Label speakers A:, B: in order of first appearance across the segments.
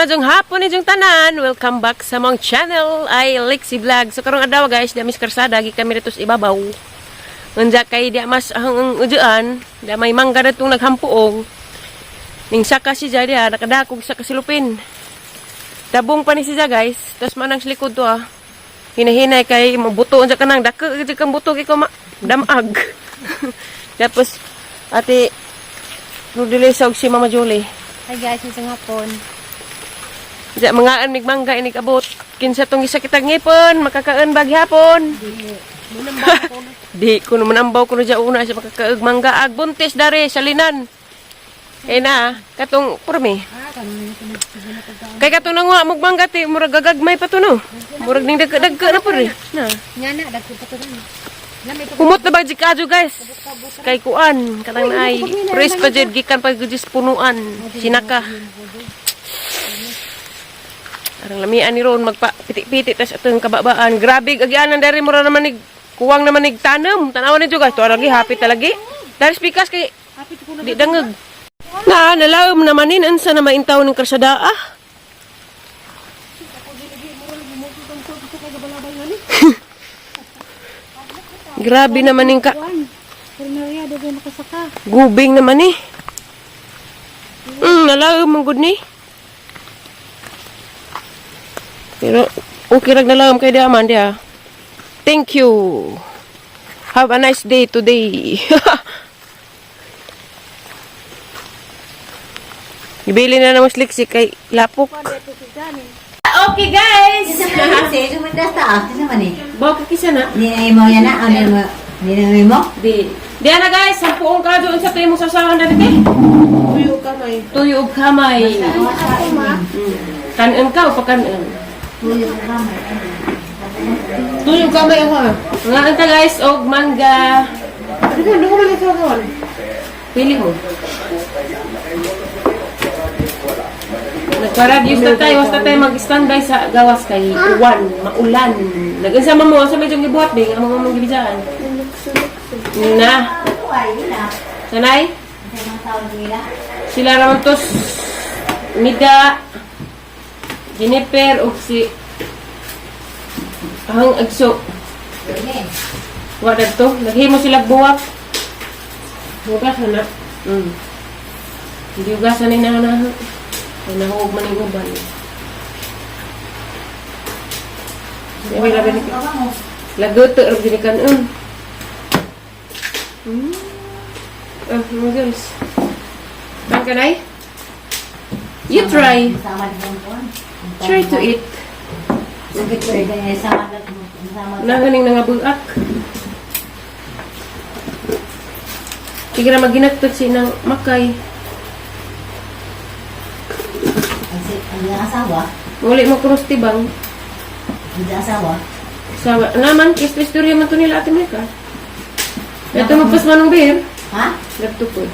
A: Madyong hapon inyong tanan. Welcome back sa mong channel ay Lexie Vlog. So karong adlaw, guys, di mis karsada gi kami dito sa ibabaw. Unja kay di mas ang ujuan, di may mangga datong naghampuong. Ning saka si diya nakadakog sa kasilupin. Dabong pa ni siya, guys. Tapos manang sa likod to ah. Hinahinay kay mabuto unja kanang dako gid kang buto kay ko damag. Tapos ate Rudilis og si Mama Julie.
B: Hi guys, isang hapon.
A: Diya, mga mig mangga inig abot. Kinsa tong isa kitag ngipon, makakaon ba gihapon? Di ko naman ambaw kuno diya una sa makakaog mangga ag buntis dare salinan. Kay na katong purmi. Kay katong nanguha mog mangga ti murag gagagmay pa to no. Murag ning dagka-dagka na pud eh. Na.
B: Nga na, dagko pa to na. Lamay pa.
A: Kumot na ba di kadyo, guys? Kay kuan kanang naay press pa jud gikan pa jud punuan sinaka. Arang lamian ni ron magpa piti-piti tas atong kababaan. Grabe agianan dari mura naman nig kuwang naman nig tanom. Tan-awan ni guys, to lagi happy talagi. Dari pikas kay di dangeg. Na nalaom naman nin unsa na maintaw ning karsada ah. Grabe naman ning ka
B: Pero Maria, dagay makasaka.
A: Gubing naman eh. Nalaom man gud ni. Pero okay rag nalaom kay diha man diha. Thank you. Have a nice day today. Ibili na naman sliksi kay lapok. Okay, guys. Bawa ka kisa na. Di. Di na guys, sampuong ka doon sa tayo mong sasawan na dito. Tuyo kamay. Tuyo og kamay. Kanon ka o pakanon?
C: Tuyo kamay ako ah.
A: Mga anta guys, og mangga.
C: Ano ka, ko man ito?
A: Pili mo. Nagparadius na tayo, basta tayo mag-standby sa gawas kay uwan, maulan. Nag-unsa man mo, sa medyo gibuhat ba, ang mga mong gibidyahan. Na, sanay? Sila raman tos Mida, Jennifer, ug si Ahang Agso. Wa to. Naghimo sila buwak. Hugasan na. Hindi hugasan ni na na. Ay nahuog man yung uban. Sabi labi ni Lagoto ra gini kan. Ah, mga girls. Kan kanay? You try. Try to eat. Nanganing nangabuak. Sige na maginagtot si nang makay. Uli mo krus tibang. Sa naman kis istorya man to nila ate Mika. Ito magpas manong beer. Nagtukod.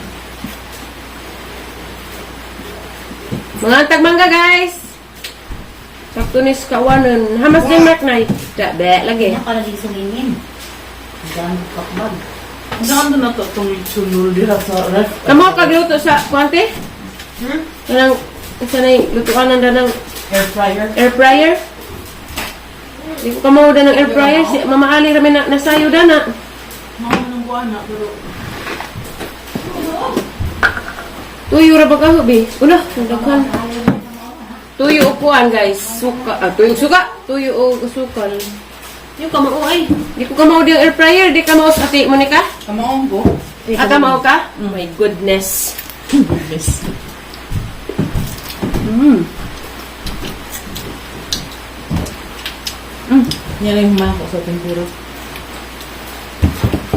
A: Mga antag mangga, guys. Sakto ni kawanon. Hamas din Mark Knight. Da be lagi.
C: Saan na to itong sulul diha sa ref?
A: Kamo kagluto sa kuante? Kanang sa nay lutuan ng danang
C: Air fryer?
A: Air fryer. Di ko kamao da ng air fryer. Si Mama Ali rami na nasayo da na.
C: Mga nang buwan na, pero
A: Tuyo ra ba ka bi? Ulah, daghan. Tuyo og kuan, guys. Suka, ah, tuyo og suka, tuyo og sukal. Yung kamao ay. Di ko kamao di ang air fryer, di kamao sa ate Monica.
C: Kamaong ko.
A: Ah, kamao ka? Oh my goodness.
C: Goodness. Yan lang yung humako sa tempura.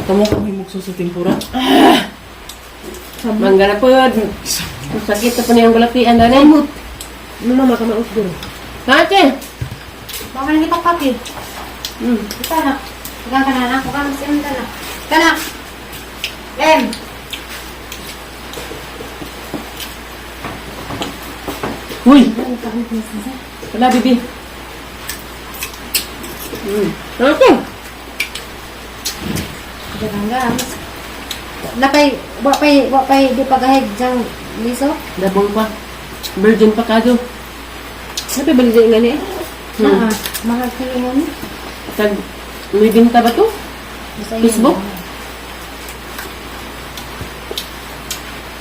C: Kamo kami mukso sa tempura.
A: Mangga na pod. Sakit na po niyang gulapian na rin.
C: Ano mama kamaot duro?
A: Ate!
B: Baka nang ipakpapi. Ito na. Huwag ka na na. Huwag ka na ka na. Kana. Lem.
C: Uy! Wala, bibi.
A: Ate!
B: Ganda. Napay, wa pay, di pagahig diyang liso.
A: Dabong pa. Virgin pa kado. Sabi ba nga ni eh?
B: Ah, mahal kilo mo ni.
A: Tag, may binta ba to?
B: Basta yun.
A: Facebook?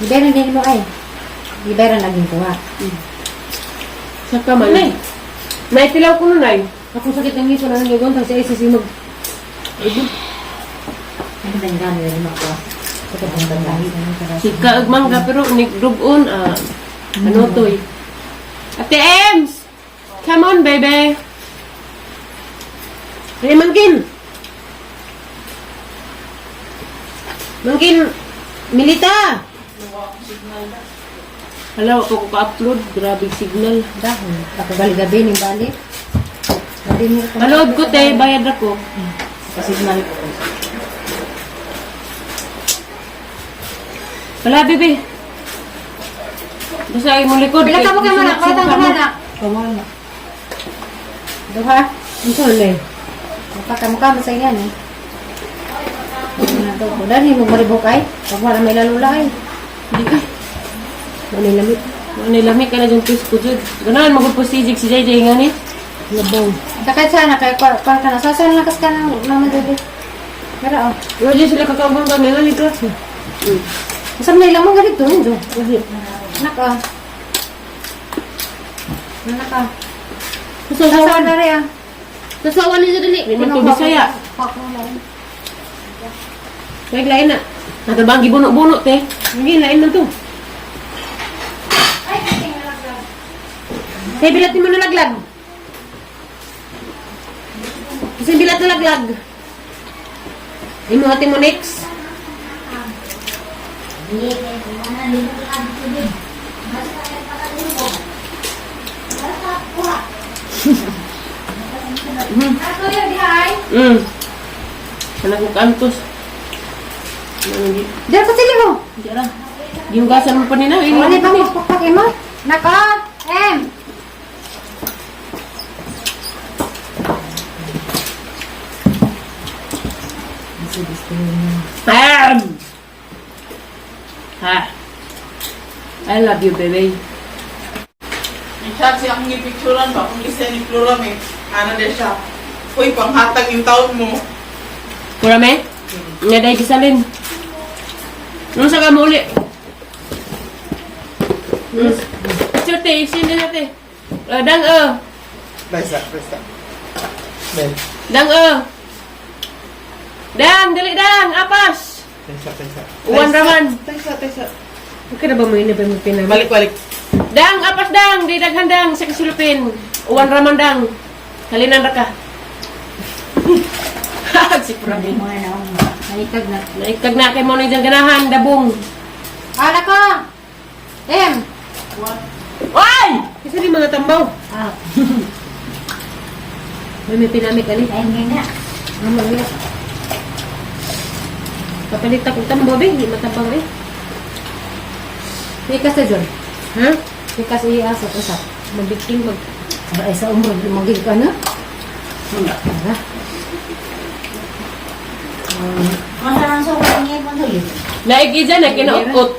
B: Iberan din mo ay. Iberan laging kuha.
A: Sa kamay. Nay. Naitilaw ko nun ay.
B: Ako sakit ng ngiso na nang sa isa simog. Ano ba yung gamit na ako? Sakit ang bandahi.
A: Sika ug mangga pero nigdugon ah ano to eh. Ate Ems! Come on, baby!
D: Hey, Mangkin! Mangkin! Milita!
A: Hala, ako ko ka-upload. Grabe signal.
B: Dahon. Ako gali gabi ni bali. Gabi mo ko.
A: Paload ko, te. Bayad ako.
C: Pasignal ko.
A: Wala, bebe. Basta ay mo likod.
B: Pila ka mo kay manak,
A: Sulat
B: watang ka
A: mo.
B: manak.
C: Kawala.
B: Duha.
D: Ang saan eh?
B: Mapaka mukha mo sa ingan eh. Ano to? Dani mo maribok ay. Pag wala may lalula ay.
A: Di ka.
D: Ano yung lamit?
A: Ano, lami ka na dyan, twist ko, Jud. Ganahan, magpusijig si JJ nga ni.
D: Labaw.
B: Takay sana kay kwa kwa ka na sasa na lakas ka ng mama dede. Pero oh.
A: Wala dyan sila kakaubang ka nga ni class.
B: Usap na ilang mo ganito njo. Anak ah. Anak ah.
D: Sasawan.
B: Sasa na rin ah.
D: Sasawan niya dali.
A: May man to Bisaya.
D: May lain na.
A: Natabang gibuno-buno, te.
D: Hindi, lain man to. Hey, bilat mo nalaglag. Kasi bilat nalaglag. Imo ate mo next.
A: Anak ko kantos. Ano,
B: Diyan sa sili mo.
A: Diyan. Gihugasan mo pa nila.
B: Ano ba mo pakpak mo? Nako. Em.
A: Bam! Ha. I love you, baby.
C: Yung chat siya akong gipicturan ba? Kung listen ni Flora may, ano din siya. Uy, panghatag yung taon mo.
A: Kurame? Nga dahil kisalin. Nung sa ka uli? Picture te, isin din natin. Dang
C: Basta, basta. Bel,
A: Dang Dang, dali dang, apas.
C: taysa, taysa.
A: Uwan raman.
C: Taysa, taysa.
D: Okay na ba mo yun na ba mo pinamit?
C: Balik, balik.
A: Dang, apas dang, di daghan dang sa kasulupin. Uwan raman dang. Halinan ra ka. Si Pravin.
B: Mga na ako. Naikag na.
A: Naikag na kay mo na diyang ganahan, dabong.
B: Ah, nako. Em.
A: Oy!
D: Kasi di mga tambaw.
B: Ah.
D: May pinamit ani.
B: Ay, nga.
D: Ano mo Papalit akong tambaw be, hindi matabang eh.
B: Pikas na dyan.
D: Ha?
B: Pikas iya sa usap.
D: Mabigting mag
B: Ay, sa umro, magig ka na. Tara.
A: Naigi dyan, na kinaukot.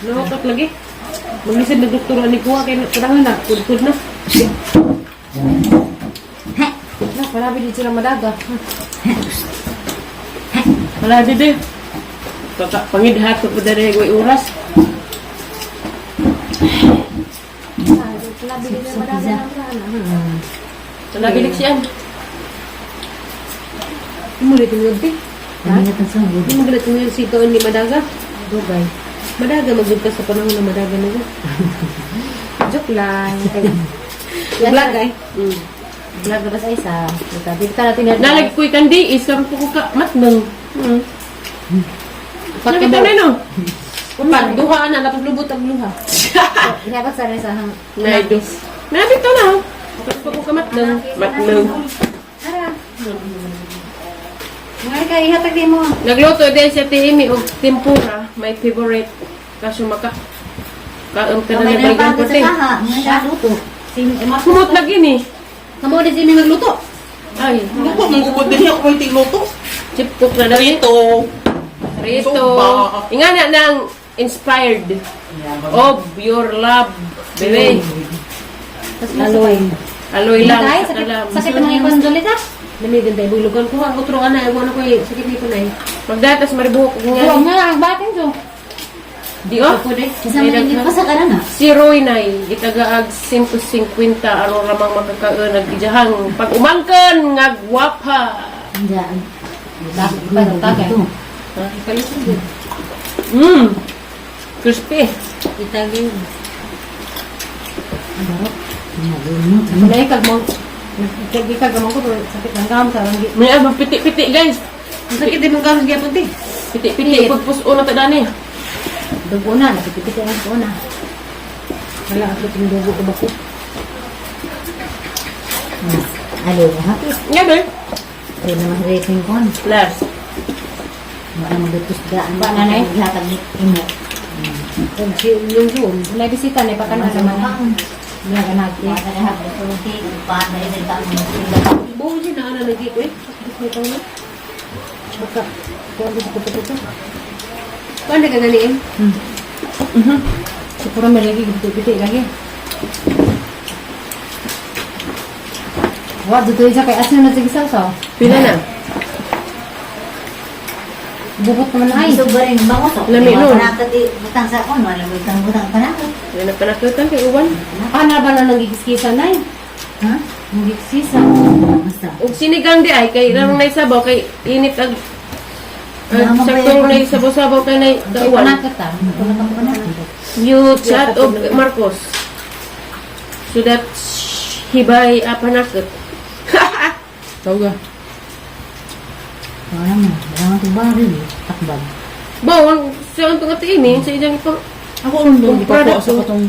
D: Nawakot lagi. Maglisod na doktor ani kuha kay kailangan na kudkod na.
B: Na, palabi dito sila madaga.
A: Wala dede. Kaka pangidhat ko po dere way oras.
B: Palabi dito sila madaga.
A: Wala bilik siya.
D: Imo rin tingog be. Ha? Imo rin tingog si kaon ni Madaga.
B: Dugay.
D: Madaga magud ka sa panahon na Madaga na go.
B: Joke lang.
D: Vlog ay.
B: Vlog na ba sa isa? Dito, dito natin na.
A: Nalag ko'y kandi isang ko ka matnang. Pagkita na no.
D: Pag duha na tapos lubot ang luha.
B: Ihabat sa rin sa hang.
A: Naido. Nabito na. Pagka ko ka matnang. Matnang.
B: Ara. Mga ka, ihatag din mo.
A: Nagluto din si Ate Amy og tempura, my favorite. Kaso maka kaon ka na nabalikan ko te. Kumot lagi ni.
D: Kamo din si mi magluto.
A: Ay,
C: Luto, manggugod din ako may tigluto.
A: chip cook na dali.
C: Rito.
A: Rito.
C: Zumba.
A: Inga na nang inspired of your love, baby.
B: Tapos
D: Aloy.
A: Aloy lang.
B: Tay,
A: Sa
B: sakit,
A: kalam.
B: sakit ng ipon ulit ah.
D: Namigan tayo. Bulugan ko. Ang utro ka na. Ewan ko eh. Sakit nito na eh.
A: Magdatas maribuhok og
B: Huwag
A: nga.
B: nga, ang batin so.
A: Di oh.
D: Pwede.
E: Kasi may pa sa kanan ah.
A: Si Roy nay gitagaag 150 aron ramang makakaon ag ijahang pag umangkan nga gwapa.
E: Diyan.
B: Tagay.
D: Ipalit.
A: Crispy.
D: Itagay.
B: Wala kag mo. Nagkagi kag mo ko sakit ang gam sa ranggi.
A: May ah, piti-piti guys.
D: Ang sakit din mong gamos gyapon te.
A: Piti-piti pudpus una ta dani.
B: Dugo na, napipiti ang dugo na.
D: Wala ako itong dugo ko bako.
E: Alo, hapit.
A: Nga ba?
E: Kaya naman rating ko.
A: Last.
E: Wala mo dito sa daan.
B: Ba, nanay?
E: Gihatag ni imo.
D: Kung si yung zoom.
B: Wala bisita ni pakan na naman. Wala ka na.
E: Wala na hapit. Pa na rin ka mo.
D: Buo siya na ana nagik eh. Sakit nito na. Baka. Kuan ko puto. Kuan na ka gani eh.
B: Siguro may lagi piti lagi. Wa dito isa kay asin na sige saw.
A: Pila na?
B: Bubot naman ay.
E: Ay, so ba rin ba ko?
A: Lami nun.
E: Panakot butang sa kon, wala butang butang panakot.
A: Wala na panakutan kay uwan.
B: Paano ba na nagikiskisa nay?
E: Ha?
B: Nagikiskisa.
E: Basta.
A: Og sinigang di ay kay ramang nay sabaw kay init ag
E: Wala mo ba
A: saktong
E: yun?
A: nay sabaw-sabaw kay nay dauan.
B: Panakot ah.
E: Wala ka panakot.
A: You chat og Marcos. So that he buy a panakot.
C: Tawag ka.
E: Wala mo. Wala mo ito ba rin eh. Takbag.
A: Bawon siya ang tunga tiini sa iyang ipang
C: Ako ang nung
A: Kumpara
C: ipakuha sa
A: to.
C: katong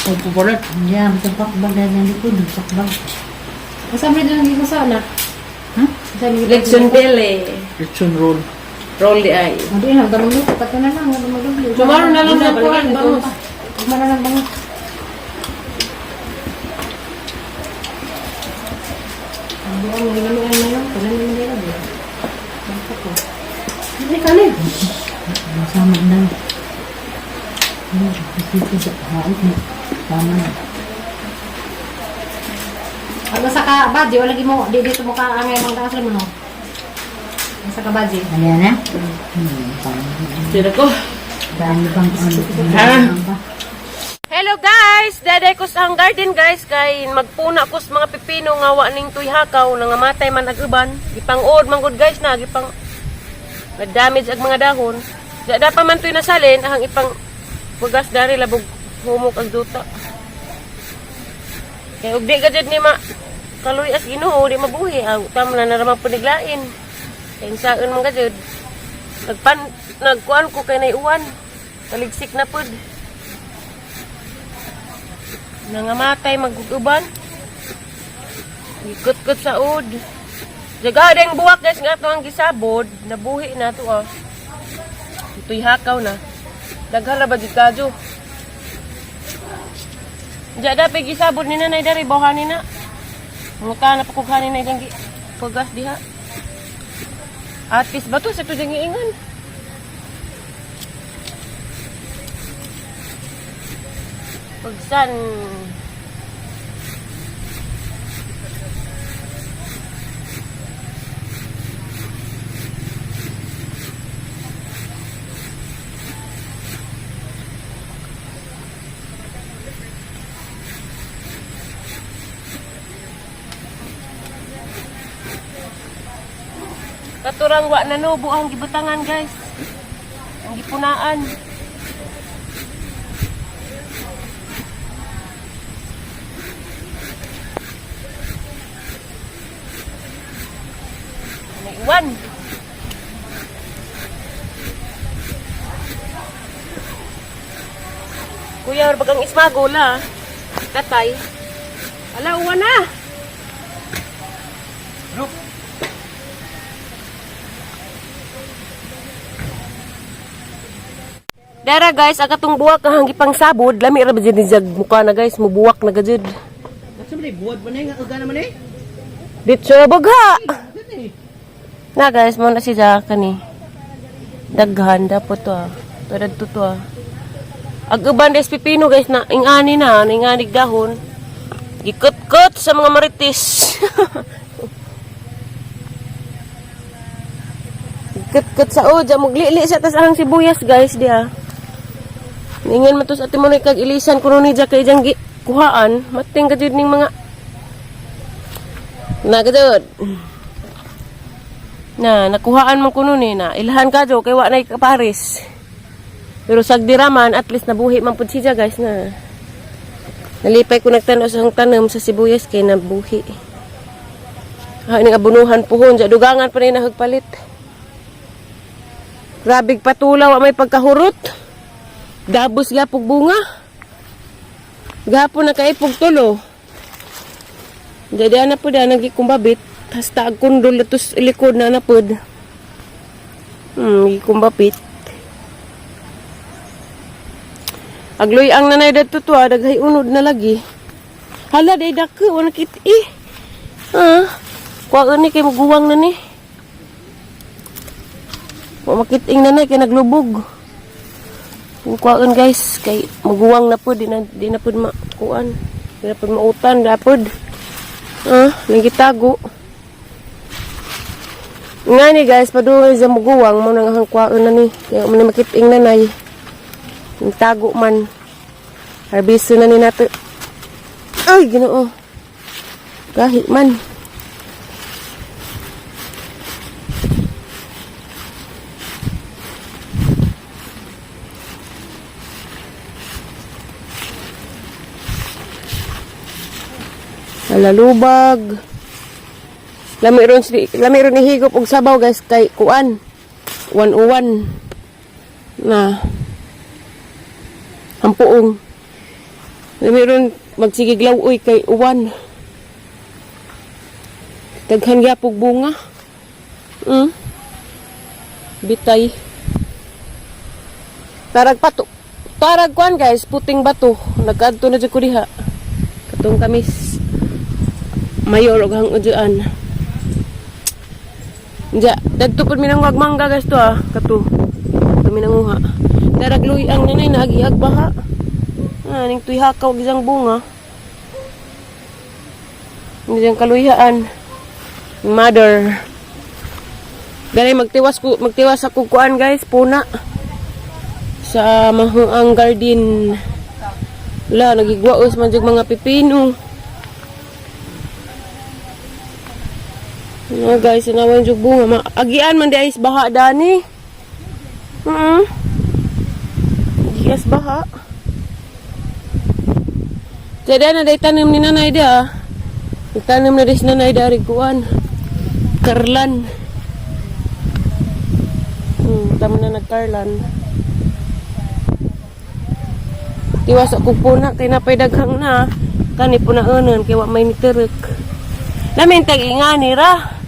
C: pagpupalit.
E: Hindi, butang pakbag dahil ng likod. Takbag.
B: Asa man din nagikusa na?
E: Ha?
B: Asa ni
A: Lechon Bele.
C: Lechon roll.
A: Roll di ay.
B: Hindi na damang luto pato na lang damang luto.
A: Tomorrow na lang na kuhan bangos.
B: Tomorrow na lang bangos. Ang buong mga ginamian na yun, wala naman din ako.
D: Hindi kani.
E: Masama na. Dito sa hait mo. Tama na.
B: Pag nasa ka badji, wala lagi mo, di dito mo ka angay mga kaasal mo no. Nasa ka badji.
E: Ano yan eh? Tama.
A: Sira ko.
E: Dami pang ano.
A: Ha?
E: Pa.
A: Hello guys! Daday ko sa ang garden guys kay magpuna ko sa mga pipino nga wa ning tuyhakaw nangamatay man ag uban. Gipang-uod man gud guys na gipang na-damage ag mga dahon. Da pa man tuy nasalin ang ipang bugas dari labog humok ag duta. Kay og di ka jud ni ma kaluy as Ginoo di mabuhi ang tam na naramang paniglain. Kay insaon man ka jud. Nagpan nagkuan ko kay naiuwan. Taligsik na pud. Nangamatay maguguban. Ikot-kot sa ud. Jagadeng buwak guys nga ato ang gisabod, nabuhi na to ah. Ito'y hakaw na. Daghan ra ba jud kadyo? Diya dapat gisabod ni nanay dari bawhan ni na. Muta na pakughan ni na diyang pagas diha. Atis ba to sa to diyang giingan? Pagsan. Katurang wa na nubo ang gibutangan guys. Ang gipunaan. Naiwan. Kuya, bagang ismagola. Tatay. Ala, uwan na. Dara guys, ang katong buwak ang gipang sabod, lami ra ba jud ni jag mukha na guys, mubuwak na gajud.
C: Asa man eh? Buwad ba na eh? Nga naman eh?
A: Ditso na bugha. Na guys, mo na si kani. Daghan dapat to ah. Turad to to ah. Ag uban des pipino guys na ingani na, inganig dahon. Gikut-kut sa mga marites. Gikut-kut sa o, dya muglili sa tas ang sibuyas guys diya. Ningan matos ate mo na kag ilisan kuno ni dya kay diyang gi kuhaan, mating ka jud ning mga Nagadod. Na nakuhaan man kuno ni na ilhan ka jo kay wa nay kaparis. Pero sagdira man at least nabuhi man pud siya guys na. Nalipay ko nagtanaw sa tanom sa sibuyas kay nabuhi. Ha ning abunuhan puhon dya dugangan pa ni nahagpalit. Grabig patula wa may pagkahurot. Gabos gyapog bunga. Gapon na kaipog tulo. Jadi ana po da nagikumbabit. Hasta agkundol atos likod na na pod. Gikumbabit. Agloy ang nanay dadto to daghay unod na lagi. Hala day dako wala kit eh. Ah, kuha ni kay muguwang na ni. Wa makiting nanay kay naglubog. Kung kuhaan guys kay maguwang na pod di na pod makuan. Di na pod mautan da pod. Ah, nagitago. Nga ni guys, padungay sa muguwang mo nang ang kuhaan na ni. Kaya mo ni makiting nanay. Nagtago man. Harbiso na ni nato. Ay, Ginoo. Kahit man. Alalubag. Lami ron si lami ron ihigop og sabaw guys kay kuan. 101 na hampuong. Lami ron magsigiglaw uy kay uwan. Daghan gyapog bunga. Bitay. Tarag pato. Tarag kuan guys, puting bato. Nagkadto na jud ko diha. Katong kamis mayor og hang ujuan. Diya, dagto pud minangwag mangga guys to ah, kato. Kato minanguha. Darag ang nanay naagihag baha. Ah, ning tuy hakaw gisang bunga. Hindi kaluyhaan. Mother. Gani magtiwas ko, magtiwas ako kuan guys, puna. Sa mahuang garden. La, nagigwaos man jud mga pipino. Ano guys, sinawan jud bunga. Agian man di ay baha dani. Agias baha. Jadi na day tanim ni nanay dia. Tanim na des nanay dari kuan. Karlan. Tamo na nagkarlan. Tiwas ako puna kay napay daghang na. Kani punaanan kay wa may niterek. Lamin tag ingani ra.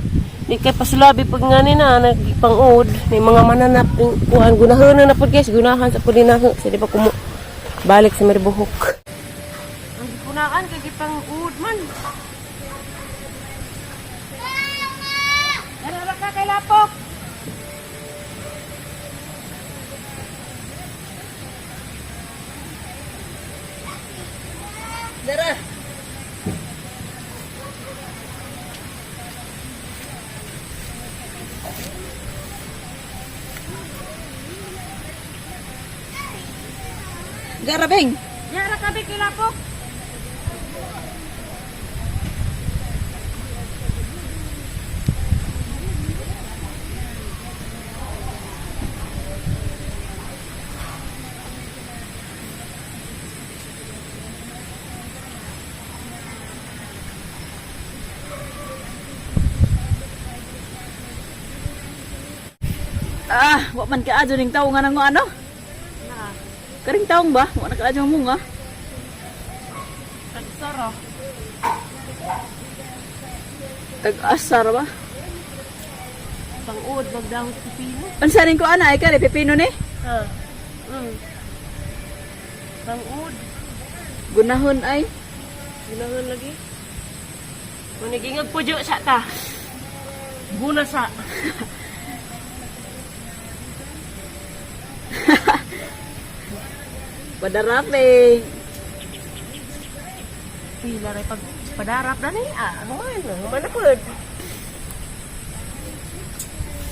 A: Di kay pasulabi pag ngani na nagpangod ni mga mananap ning kuan gunahan na pud guys, gunahan sa pud na sa di pa kumo balik sa Maribuhok. Ang punaan kay gipang-ud man. Dara ka kay lapok.
C: Dara. Dara, Beng.
A: Yara kabi kay lapok.
C: Ah, wa man kaadyo ning tawo nga nang ano? Karing taong ba? Wa na kaadyo munga.
A: Tagsara.
C: Tag-asar ba?
A: Pang-uod magdahon sa pipino.
C: Unsa ning ko ana ay kare pepino ni?
A: Ha. Pang-uod.
C: Gunahon ay.
A: Ginangan lagi. Manigingag po sa ta. Guna sa.
C: Padaraping.
A: Pila ray pag padarap dani ah, human, human na pud.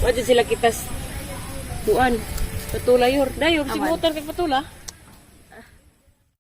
A: Wa jud sila kitas tuan. Patula yor, dayor simutan kag patula.